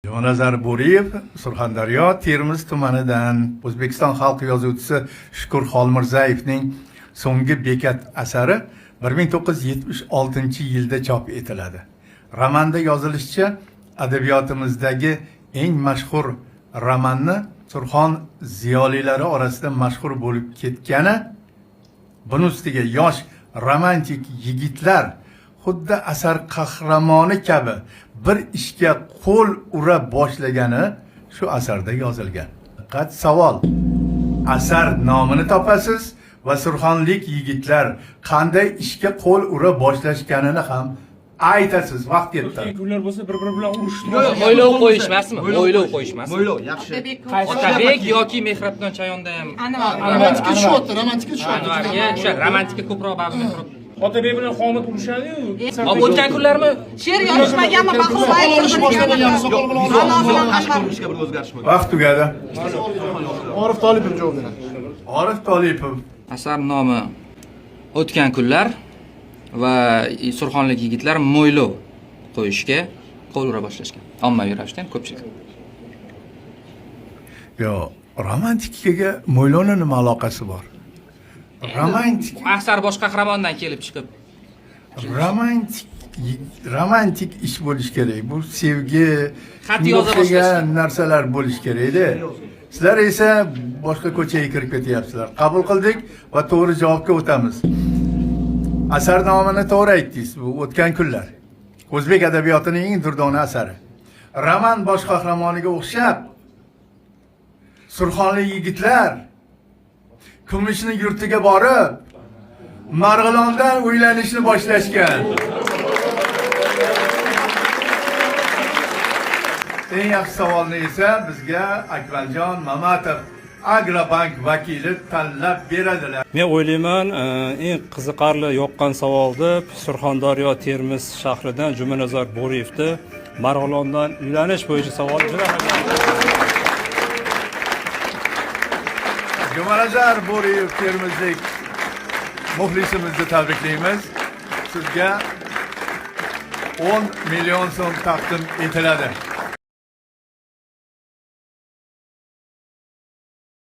Jumanazar Bo'riyev Surxondaryo Termiz tumanidan. O'zbekiston xalq yozuvchisi Shukur Xolmirzayevning So'nggi bekat asari 1976-yilda chop etiladi. Romanda yozilishicha, adabiyotimizdagi eng mashhur romanni Surxon ziyolilari orasida mashhur bo'lib ketgani, buni ustiga yosh romantik yigitlar xuddi asar qahramoni kabi bir ishga qo'l ura boshlagani shu asarda yozilgan. Diqqat, savol. Asar nomini topasiz va surxonlik yigitlar qanday ishga qo'l ura boshlashganini ham aytasiz. Vaqt yetdi. Kunlar bo'lsa, bir biri bilan urushdi. Mo'ylov qo'yish emasmi? Mo'ylov qo'yish emasmi? Mo'ylov, yaxshi. Otabek yoki Mehrabdan Chayonda ham. Romantika tushyapti, romantika tushyapti. Anvarga tushadi. Romantika ko'proq ba'zi mehrab. Otabek bilan Homid urushadi-yu. Hop, o'tgan kunlarmi? She'r yozishmaganmi? Bahrom? Soqol olish boshlamaganmi? Soqol bilan Ra'no bilan tashqi Anvar. ko'rinishga bir o'zgarish bo'lgan. Vaqt tugadi. Orif Tolipov javob beradi. Orif Tolipov. Asar nomi O'tgan kunlar va surxonlik yigitlar mo'ylov qo'yishga qo'l ura boshlashgan. Ommaviy ravishda ham, ko'pchilik. Yo, romantikaga mo'ylovni nima aloqasi bor? Romantik Asar bosh qahramondan kelib chiqib. Romantik ish bo'lishi kerak. Bu sevgi, Xat shunga yoza o'xshagan boshlashgan. narsalar bo'lishi kerakda. Sizlar esa boshqa ko'chaga kirib ketyapsizlar. Qabul qildik va to'g'ri javobga o'tamiz. Asar nomini to'g'ri aytdingiz. Bu O'tgan kunlar. O'zbek adabiyotining eng durdona asari. Roman bosh qahramoniga o'xshab surxonlik yigitlar Kumushni yurtiga borib, Marg'ilondan uylanishni boshlashgan. Eng yaxshi savolni esa bizga Akmaljon Mamatov, Agrobank vakili tanlab beradilar. Men o'ylayman, eng qiziqarli yoqqan savol deb Surxondaryo Termiz shahridan Jumanazar Bo'riyevni Marg'ilondan uylanish bo'yicha savol juda ham Jumanazar Bo'riyev termizlik muxlisimizni tabriklaymiz. Sizga 10 million so'm taqdim etiladi.